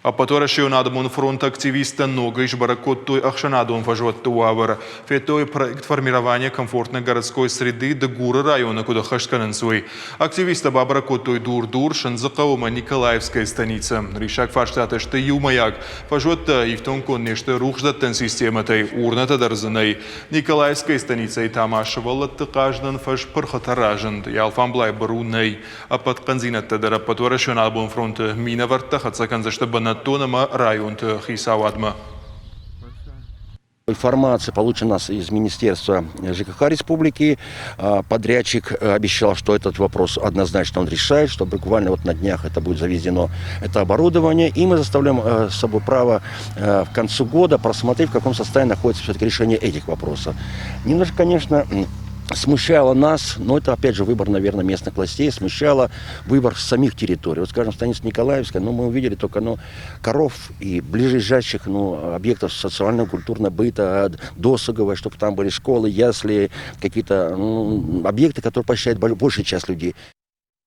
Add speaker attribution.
Speaker 1: Ӕппӕтуӕрӕсейон адӕмон фронты активисттӕ ногӕй сбӕрӕг кодтой ӕхсӕнадон фӕзуӕтты уавӕр. Федтой проект формирования комфортной городской среды Дыгуры районы куыд ӕххӕст кӕнынц, уый. Активисттӕ бабӕрӕг кодтой Дур-Дур, Сындзыхъӕу ӕмӕ Николаевская станицӕ. Риссаг фарстатӕ сты иумӕйаг. Фӕзуӕттӕ ифтонггонд не сты рухсдӕттӕн системӕтӕй, урнӕтӕ дӕр дзы нӕй. Николаевская станицӕйы та ма сывӕллӕтты хъазынӕн фӕз пырхытӕ разынд, йӕ алфамблай быру нӕй. Ӕппӕт хъӕндзинӕдтӕ дӕр Ӕппӕтуӕрӕсеон адӕмон фронты минӕвӕрттӕ хӕццӕ кӕндзысты бынӕттон ӕмӕ районты хицауадмӕ.
Speaker 2: Информация получена из Министерства ЖКХ республики. Подрядчик обещал, что этот вопрос однозначно он решает, что буквально вот на днях это будет завезено, это оборудование. И мы заставляем с собой право в концу года просмотреть, в каком состоянии находится все-таки решение этих вопросов. Немножко, конечно, смущало нас, но это опять же выбор, наверное, местных властей, смущало выбор самих территорий. Вот, скажем, станица Николаевская, ну, мы увидели только, ну, коров и ближайших, ну, объектов социального, культурного быта, досугового, чтобы там были школы, ясли, какие-то, ну, объекты, которые посещает большая часть людей.